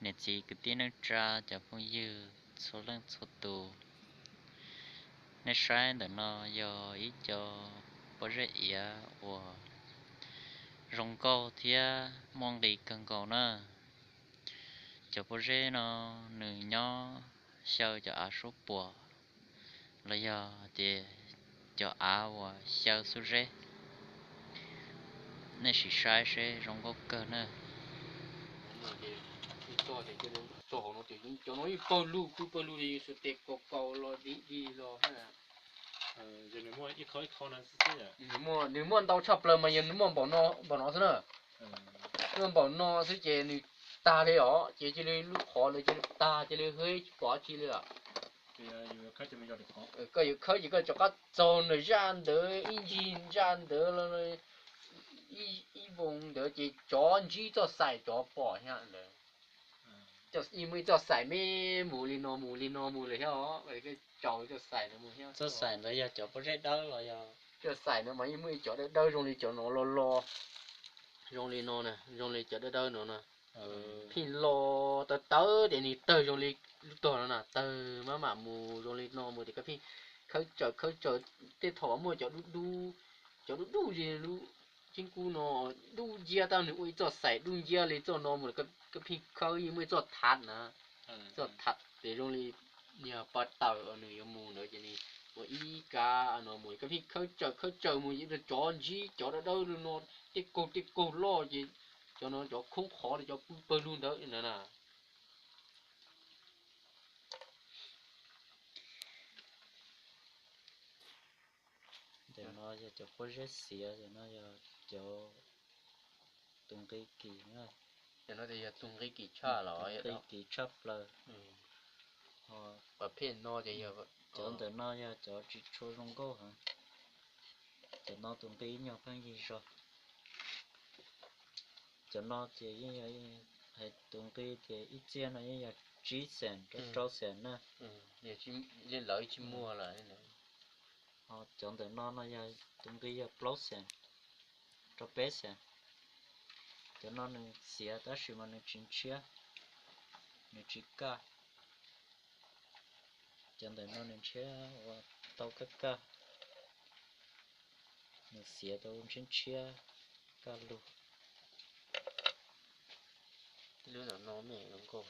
Niam txiv kwv tij neej tsa cov phooj ywg txhua leej txhua tus, nej saib ntawm no yog ib co pob zeb iav uas zoo nkauj thiab muaj nqis kawg nkaus na. Cov pob zeb no nws nyob xyaw cov av suab puam, los yog tias cov av uas xyaw xub zeb. Nej sim saib seb zoo nkauj kawg na. Cov no yeej pawg lug, pw pawg lug li yus xuas tes kaus kaus los dim dim los. Nws muaj ntau tshaj plaws mas yog nws muaj npaum no xwb na. Muaj npaum no xwb ces nws tag li os, ces cia li lub qhov ntawd cia li tag, cia li hwb tsis pom dab tsi li lawm. Koj yuav khawb ces koj rov qab txaug nws zaj ntawd ib ncig zaj ntawd los ib voos ntawd ces cov ntsib txoj xais cov pom thiab ntawd. Yeej muaj ib txoj xais me mus li no mus li no mus lawm thiab os, tsaus txoj xais ntawd mus thiab. Txoj xais ntawd yog cov pob zeb dawb los yog? Txoj xais ntawd mas yeej muaj ib cov dawb dawb zoo li cov no los los, zoo li no na, zoo li cov dawb dawb no na. Pheej los tawv tawv ces nws tawg zoo li lub tog no na, tawg maj mam mus zoo li no mus ces koj pheej khawb tsaws khawb tsaws, tej thaum muaj cov dub dub, cov dub dub li lub ceeb kub no, dub nciab tab nws ua ib txoj xais dub nciab li txoj no mus, koj pheej khawb yeej muaj ib txoj thav na, txoj thav ces zoo li yog pa taws nws yuav mus ntawd ces nws ua ib kab no mus, koj pheej khawb tsaws khawb tsaws mus ces cov ntsib cov dawb dawb li no, tej kaug tej kaug loj ces cov no cov khoob qhov li cov pw pawg lug ntawd na. Ntawm no yog cov pob zeb xiav, ntawm no yog cov tus nqi kim. Ntawm no yog tus nqi kim tshaj los? Nqi kim tshaj plaws. Cov ntawm no yog cov tsis tshua zoo nkauj heev. Cov no tus nqi nyuag pheej yig zog. Cov no ces yeej yog, hais tus nqi ces ib txiag no yeej yog tsib xees rau rau xees na. Lawv tsis muag lawm. Ho cov ntawm no no yog tus nqi yog plaub xees rau peb xees. Cov no nws xiav tab sis mas nws tsis ntshiab, nws tsis kaj. Cov ntawm no nws ntshiab ua tau kaj kaj, nws xiav tau ntshiab ntshiab kaj lug. Lub no me zoo nkauj.